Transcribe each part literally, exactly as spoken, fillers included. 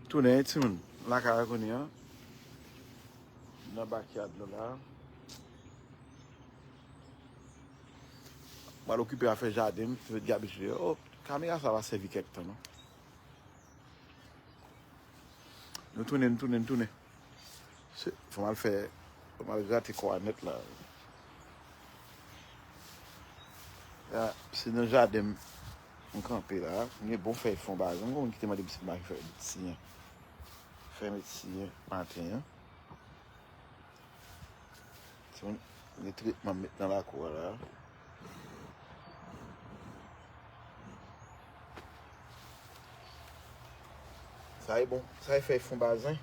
Tounen, timoun. Lakay la kounye a. Nan backyard nou la. M al okipe afè jaden m, met gabich deyò. Oh, kamera sa va sèvi kèk tan, non? Nou tounen, nou tounen, nou tounen. Se, fò m al fè, fò m al grate kò a nèt la. Ya, se nan jaden m, m kanpe la. M gen bon fèy fon bazen. M gen moun ki te mande m si m pa fè medsiyen. Fè medsiyen maten an. Timoun, gen tretman m met nan lakou a la. Sa e bon. Sa e fèy fon bazen.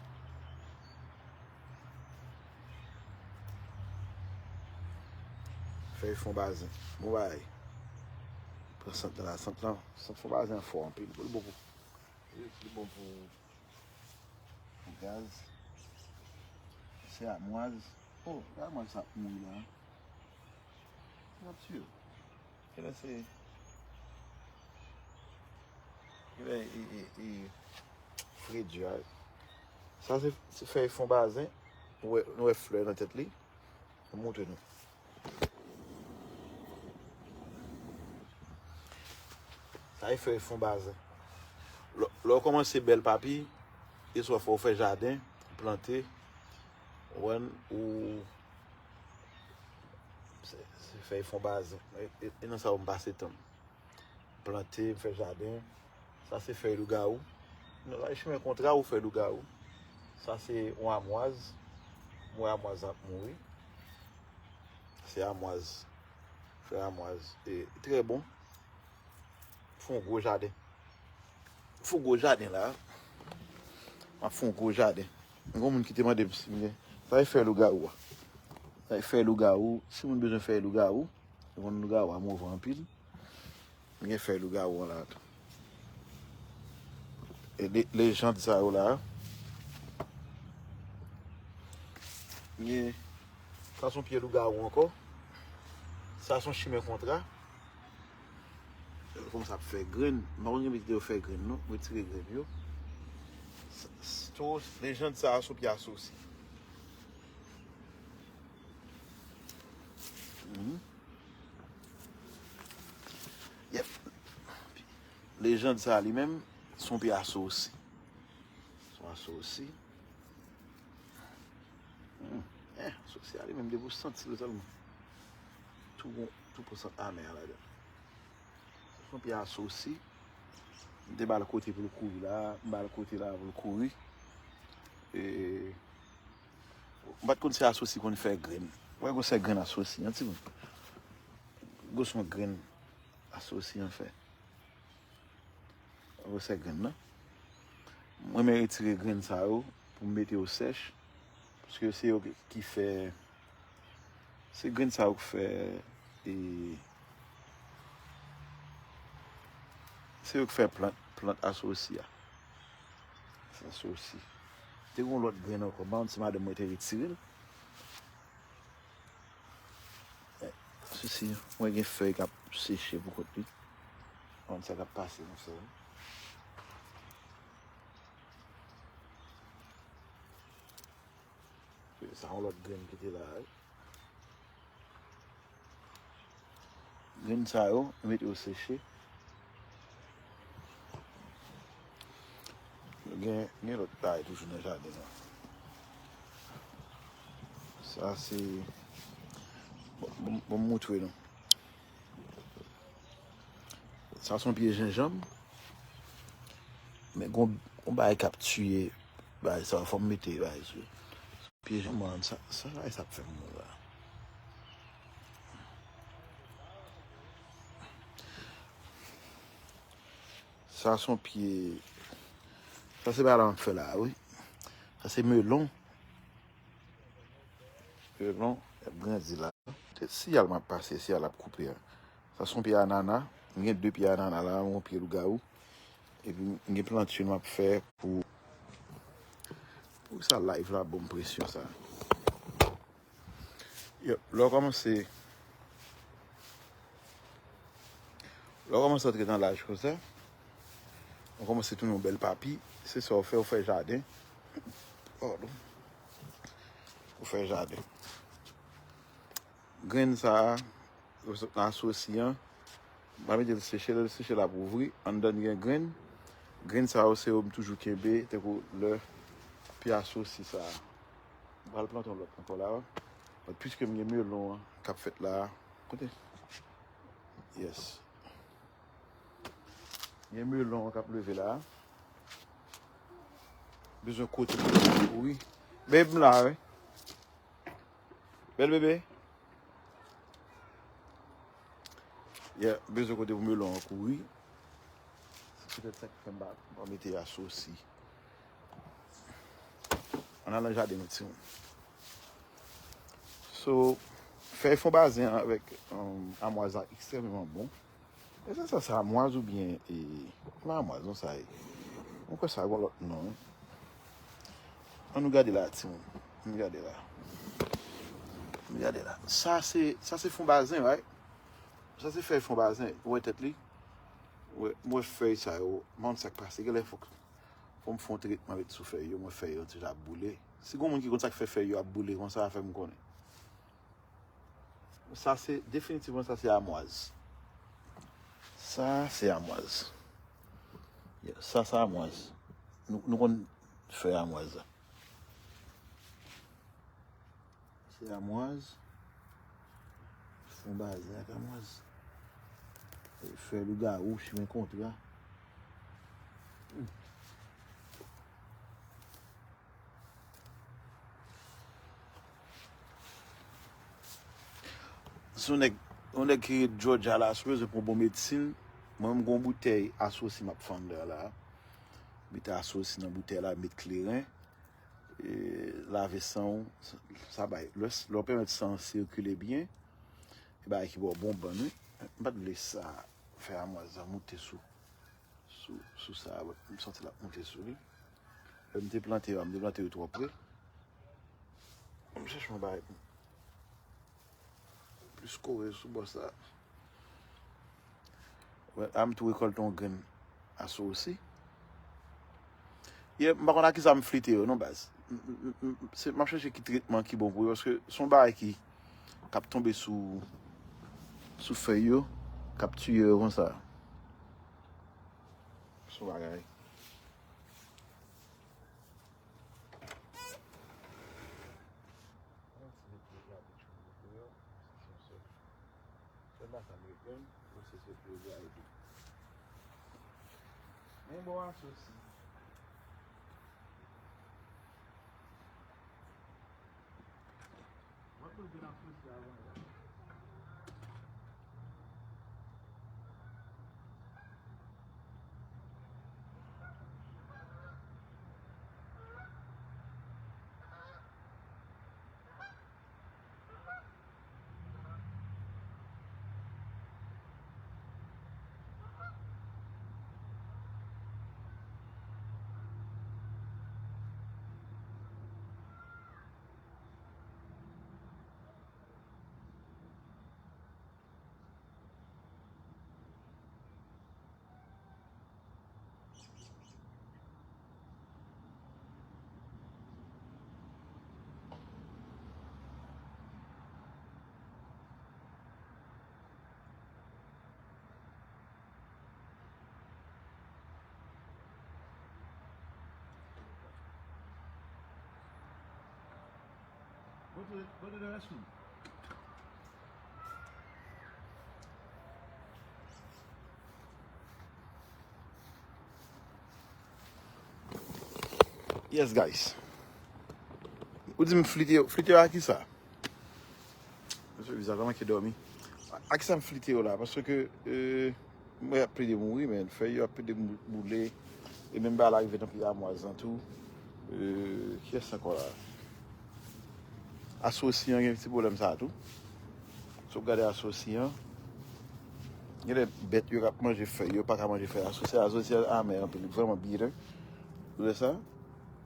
Fèy fon bazen. Bon bagay. Pran sant la. Sant lan. Sant fon bazen an fò anpil. Li bon pou, li bon pou, pou gaz. Se amwaz. Oh, gade amwaz sa ap mouri la. N ap tiye. Genlè se, genlè e, e, e, fredi a. Sa se, se fèy fon bazen. Nou wè, nou wè flè nan tèt li. M montre nou. Sa e fèy fon bazen. Lè, lè w kòmanse bèl papi, e swa fò w fè jaden, plante, ou konprann, ou Se, se fèy fon bazen. E, e, e nan sa yo m pase tan m. Plante, m fè jaden. Sa se fèy lougawou. Nan lari chimen kontra ou fèy lougawou. Sa se yon amwaz. M wè amwaz ap mouri. Se amwaz. Fèy amwaz. E, trè bon. Fè yon gwo jaden. Fè yon gwo jaden la. M ap fè yon gwo jaden. Gen moun ki te mande m si m gen. Sa e fèy lougawou a. Sa e fèy lougawou. Si moun bezwen fèy lougawou, se konn lougawou a move anpil. M gen fèy lougawou an la tou. E le, lejand sa yo la. M gen, sa se yon pye lougawou ankò. Sa se yon chimen kontra. Kòmanse ap fè grenn. M pa konn gen pye ki te yo fè grenn, non. M retire grenn yo. S-, s-, to, lejand sa a se yon pye asosi. Mhm. Yep. Lejand sa a li menm, se yon pye asosi. Se yon asosi. Hmm. Eh, asosi a li menm, depi w santi l sèlman. Tou bon, tou pran sant amè a ladan. Se yon pye asosi. M te ba l kote pou l kouri la. M ba l kote la pou l kouri. E, m pa t konn si asosi konn fè grenn. Wè gwosè grenn asosi an, timoun. Gwosè grenn asosi an fè. Gwosè grenn nan. Mwen renmen retire grenn sa yo pou m mete yo sèch. Paske se yo ki, ki fè, se grenn sa yo ki fè, e, se yo ki fè plant, plant asosi a. Sa asosi. Te gen yon lòt grenn ankò, m pa konn si madanm mwen te retire l. Eh, sisi, mwen gen fèy k ap seche pou kont li. Mwen sa k ap pase konsa. Sa yon lòt grenn ki te la, wi. Grenn sa yo, yo mete yo seche. Gen, gen lòt bagay toujou nan jaden an. Sa se, bon, bon, bon, m montre nou. Sa se yon pye jenjanm. Men gon, gon bagay k ap tiye bagay sa, fò m mete bagay sou. Pye jenjanm, sa, sa, sa, sa ap fè m la. Sa se yon pye, sa se bagay la m ap fè la, wi. Sa se melon. Melon, y ap grandi la. Petèt siyal m ap pase, siyal ap koupe a. Sa se yon pye anana. M gen de pye anana la, yon pye lougawou. Epi m gen plantye m ap fè pou, Pou sa live la ban m presyon sa. Yo, lè w kòmanse, lè w kòmanse antre nan laj konsa, ou kòmanse tounen yon bèl papi, se sa w fè, ou fè jaden. Pardon. Ou fè jaden. Grenn sa a, asosi an, m pa mete l seche, lè l seche l ap ouvri, anndan l gen grenn. Grenn sa yo se yo m toujou kenbe, tankou lè pye asosi sa a. M pral plante yon lòt ankò la. But piske m gen melon an k ap fèt la. Kote? Yes. Gen melon an k ap leve la. Bezwen kote pou melon an kouri. Babe, m la, wi. Bèl bebe. Yeah, bezwen kote pou melon an kouri. Se petèt sa ki fè m pa, pa mete asosi. Ann al nan jaden nou, timoun. So, fèy fonbazen an avèk, um, amwaz la ekstrèmeman bon. E sa, sa, se amwaz oubyen, e, pa amwaz, non, sa ye. Mwen kwè sa gon lòt non, wi. Ann nou gade la, timoun. Ann nou gade la. Ann nou gade la. Sa se, sa se fonbazen, right? Sa se fèy fonbazen. Ou wè tèt li? Ou wè, mwen fèy sa yo. M pa konn sa k pase. Genlè fòk, fò m fè yon tretman met sou fèy yo. Mwen fèy yo ti jan ap boule. Si gon moun ki konn sa k fè fèy yo ap boule konsa, fè m konnen. Sa se, definitivman, sa se amwaz. Sa se amwaz. Yeah, sa se amwaz. Nou, nou konn fè amwaz la. Se amwaz. Fonbazen ak amwaz. Fè lougawou, chimen kontra. Hmm. Si yon nèg, yon nèg ki ret Georgia la, si w bezwen pran bon medsin, mwen menm gon boutèy asosi m ap fè anndan la. Mete asosi nan boutèy la, met kleren, e, lave san w, sa bay. Lè, lè w pèmèt san an sikile byen, e bagay ki ba w bon bann, wi. M pa t vle sa fè amwaz la moute sou, sou, sou sa, but m santi l ap moute sou li. Lè m te plante yo a, m te plante yo twò pre. M chèche yon bagay pou m plis kore sou bò sa. Wè, a m tou rekòlte yon grenn asosi. Yeah, m pa konn a kisa m flite yo non, baz. M, m, m, m, se, m ap chèche ki tretman ki bon pou yo, paske se yon bagay ki, k ap tonbe sou, sou fèy yo, k ap tiye yo konsa. Se yon bagay. An ti met deja de chou yo, se yon sèl. Sèl la sa m reponn, mwen se sèl deja epi. Men bon asosi. Mwen konn gen asosi avan la. Go to the, go to the restroom. Yes, guys. Ou di m flite yo, flite yo a kisa? Mesye, vizaj la manke dòmi. A kisa m flite yo la? Paske, euh, mwen ap plede mouri, men fèy yo ap plede mou-, boule. E menm bagay la rive nan pye amwaz lan tou. Euh, kiyès ankò la? Asosi an gen ti pwoblèm sa a tou. Si w gade asosi an, gen de bèt yo k ap manje fèy, yo pa ka manje fèy asosi. Asosi an amè anpil, li vrèman bitter. Ou wè sa?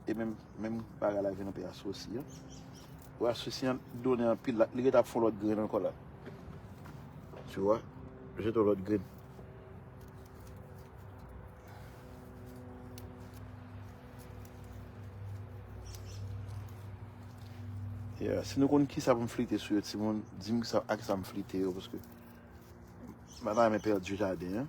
E menm, menm bagay la vin anpil asosi an. Ou asosi an donnen anpil la, li ret ap fè yon lòt grenn ankò la. Tu vois? Jete yon lòt grenn. Yeah, si nou konn kisa pou m flite sou yo, timoun, di m kisa, a kisa m flite yo, paske m pa ta renmen pèdi jaden an.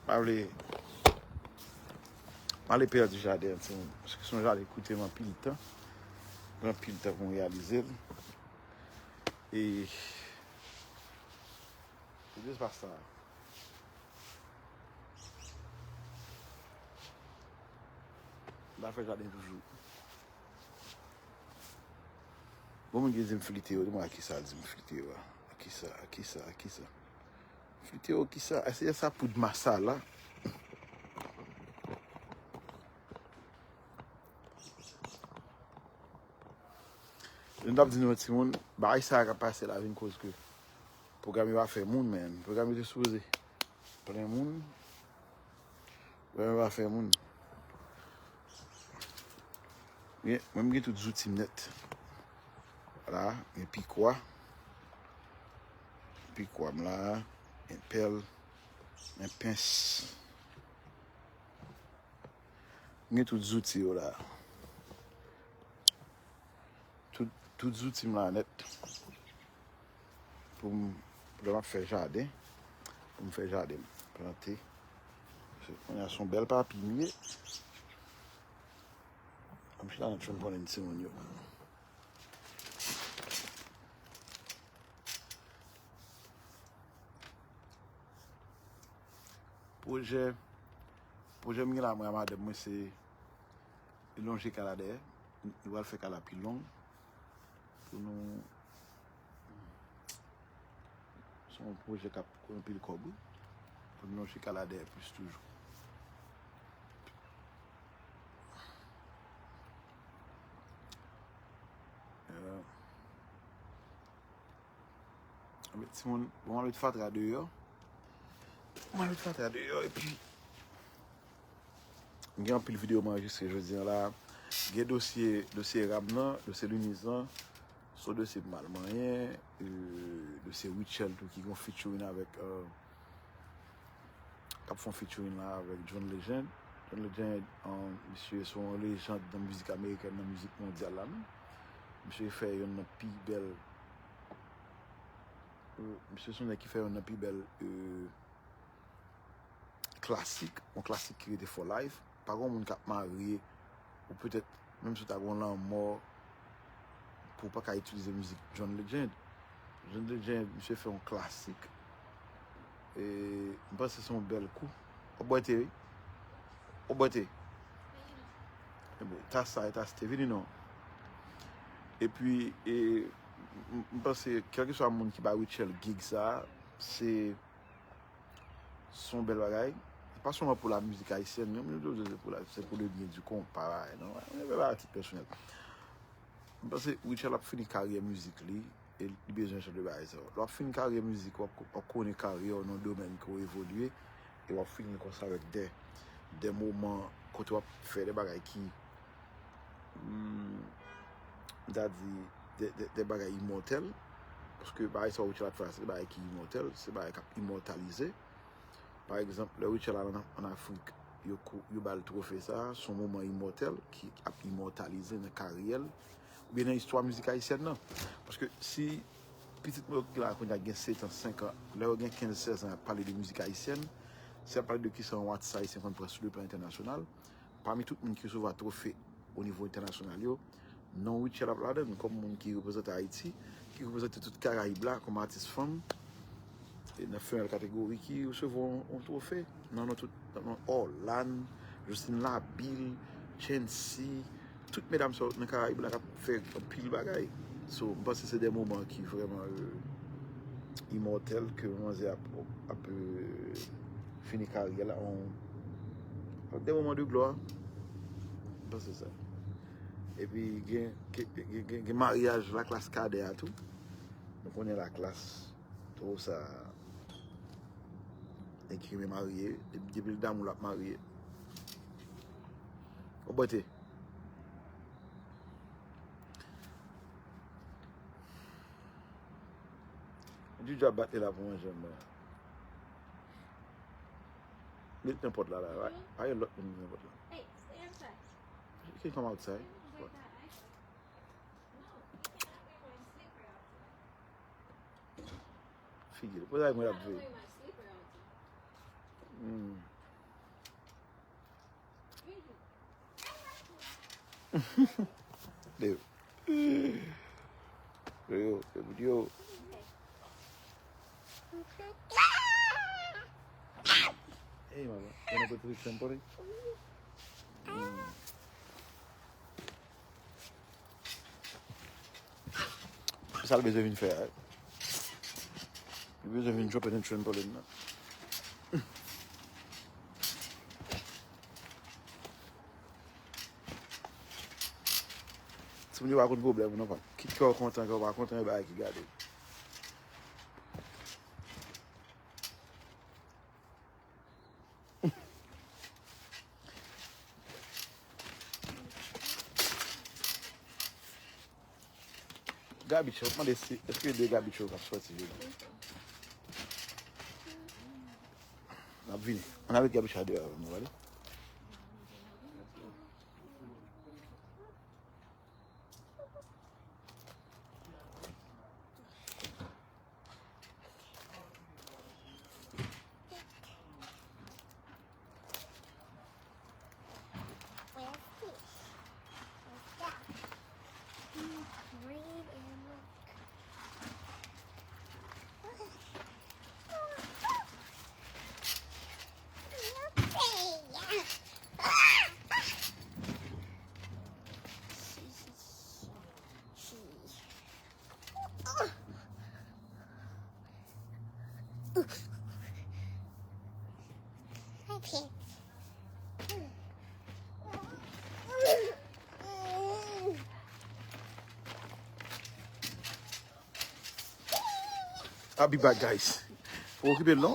M pa vle, m ale pèdi jaden an, timoun, paske se yon jaden ki koute m anpil tan. Pran anpil tan pou m reyalize l. E, se jis pa sa. M ta fè jaden toujou. Bon, moun ki di m flite yo, di mwen a kisa di m flite yo a. A kisa, a kisa, a kisa. Flite yo kisa? Èske sa poud masala? Jan m t ap di nou, timoun, bagay sa a k ap pase la vin koz ke pwogram yo pa fè moun, man. Pwogram yo te sipoze plen moun. Pwogram yo pa fè moun. Gen, mwen, m gen tout zouti m nèt. Vwala, gen pikwa. Pikwa m la, gen pèl, gen pens. M gen tout zouti yo la. Tout, tout zouti m la nèt. Pou m, lè m ap fè jaden, pou m fè jaden m, plante. Se, kounye a se yon bèl papi m ye. Kòm si la nan tchoum konnen timoun yo. Pwojè, pwojè m gen la, mwen a madanm mwen, se lonje kay la dèyè. Nou pral fè kay la pi long. Pou nou, se yon pwojè k ap koute anpil kòb, wi. Pou nou lonje kay la dèyè plis toujou. Yeah. Anben, timoun, bon, m al met fatra deyò. M al met fatra deyò, epi m gen anpil videyo m anrejistre jodi a la. Gen dosye, dosye Ram nan, dosye Luniz lan, se yon dosye m al manyen, e, dosye Rutshelle tou ki gen featuring avèk, e, k ap fè yon featuring la avèk John Legend. John Legend, um, misye se yon lejand nan mizik amerikèn, nan mizik mondyal la menm. Misye fè youn nan pi bèl, euh, misye se yon nèg ki fè youn nan pi bèl, euh, klasik, yon klasik ki rete for life. Pa gen moun k ap marye, ou petèt, menm si w ta gen yon lanmò, pou w pa ka itilize mizik John Legend. John Legend, misye fè yon klasik. E, m panse se yon bèl kou. W ap bwè te, wi. W ap bwè te. E bon, tas sa, e tas te, vini non. Epi, e, m, m panse, kèlkeswa moun ki ba Rutshelle gig sa, se Se yon bèl bagay. Se pa sèlman pou la mizik ayisyèn, non, men se pou la, se pou le byen di konpa, non? Mwen, se pa a tit pèsonèl. M panse Rutshelle ap fini karyè mizik li, e li bezwen jan de bagay sa yo. Lè w ap fini karyè mizik, w ap, w ap konnen karyè w nan domèn ke w evolye, e w ap fini konsa avèk de, de moman kote w ap fè de bagay ki hmm, m ta di, de, de, de bagay imòtèl. Paske bagay sa yo Rutshelle ap fè la, se de bagay ki imòtèl, se bagay k ap imòtalize. Pa egzanp, lè Rutshelle al ann, ann Afrik, yo, kou- yo ba l twofe sa a, se yon moman imòtèl ki ap imòtalize nan karyè l, oubyen nan istwa mizik ayisyèn nan. Paske si pitit mwen yo ki la kounye a gen sèt an, senk an, lè yo gen kenz, sèz an, y ap pale de mizik ayisyèn, si y ap pale de kisa yon atis ayisyen konn pran sou le plan entènasyonal, Pami tout moun ki resevwa twofe o nivo entènasyonal yo, non Rutshelle ap ladan l kòm moun ki reprezante Ayiti, ki reprezante tout Karayib la kòm atis fanm. E nan femèl kategori ki resevwa yon, yon twofe. Nan non tout, nan non Orlane, Justine Labille, Chancy, tout medam sa yo nan Karayib la k ap fè anpil bagay. So, m panse se de moman ki vrèman, euh, imòtèl ke manzè ap, ap, euh, fini karyè l a, on, de moman de glwa. M panse sa. Epi gen, gen, gen, gen, gen maryaj laklas kadè a tou. Nou konnen laklas Pou sa. Nèg ki renmen marye, depi, depi l damou l ap marye. Ou bote. Djidja bat li la pou manje m. Met nan pòt la la. Pa gen lòt moun nan pòt la. Hey, stay inside. You can come outside. But Figi l. Poze avèk mwen l ap veye. Hmm. Yo. Yo, yo, yo. Hey, mama. Yo, nou pwete trik trampolin? Hmm. Se sa l bezwen vin fè a. Li bezwen vin jump in trampolin nan. Timoun yo pa konn pwoblèm ou non, pa. Kit kè w kontan, kè w pa kontan, e bagay ki gade. Gabicho, mande si, èske de Gabicho k ap sòti jodi? N ap vini. Ann avèk Gabicho deyò avè m, nou prale. Where's fish? Where's duck? Read and look. I'll be back, guys. Ou okipe l non?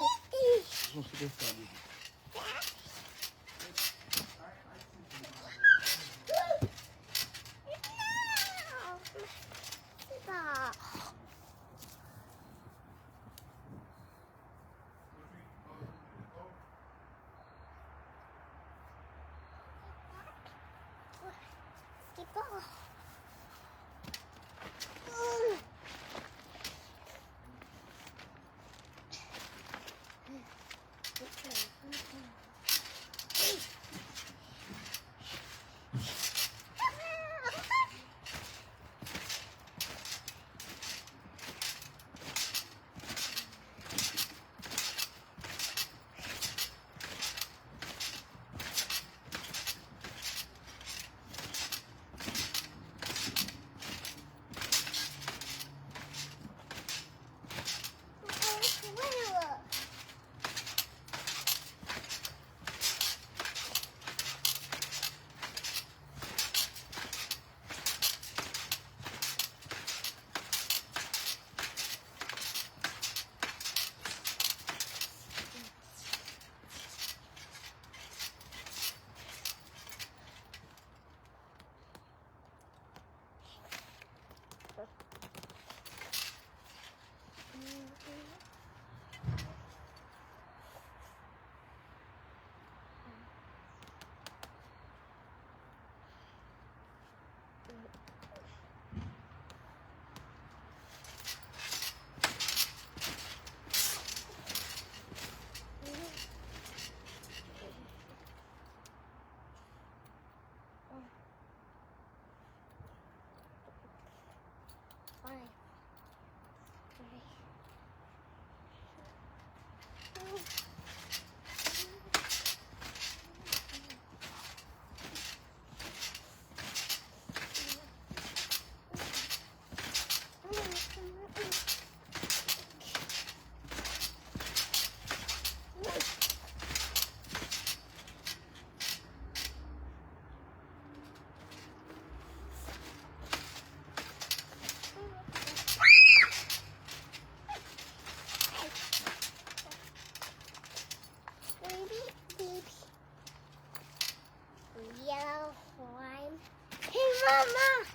Mama.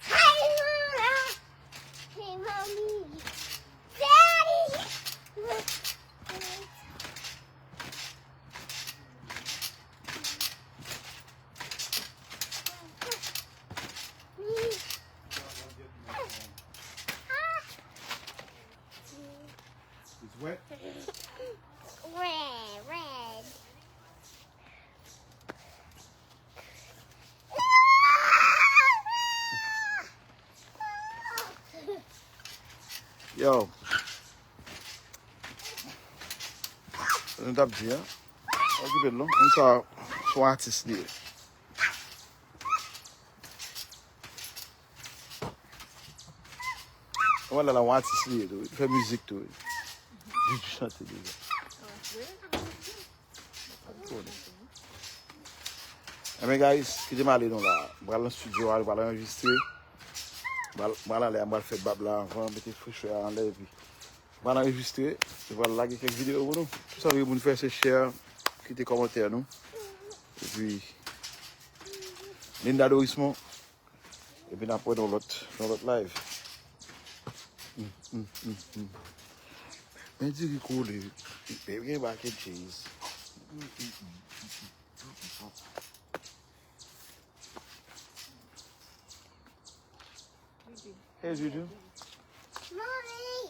Hi, Mama. Hey, Mommy. Daddy. It's wet? Red, red. Yo. Sa nou t ap di, an? Pa okipe l non. Moun sa se yon atis li ye. Mwen la, la yon atis li ye tou. Li fè mizik tou. Li chante deja. Ebyen, guys, kite m ale non la. M pral nan studio a, m pral anrejistre. M pral, m pral anlè a, m pral fè bab la anvan, mete frechè a anlè, epi m pral anrejistre, m pral lage kèk videyo pou nou. Tout sa m vle pou nou fè, se share, kite kòmantè nou. Epi, Linda Dorismond. Epi n ap wè nan lòt, nan lòt live. Mm, mm, mm, mm. Men diri koule. Baby, back and cheese. Hey, Juju. Mommy.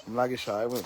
M lage chay mwen.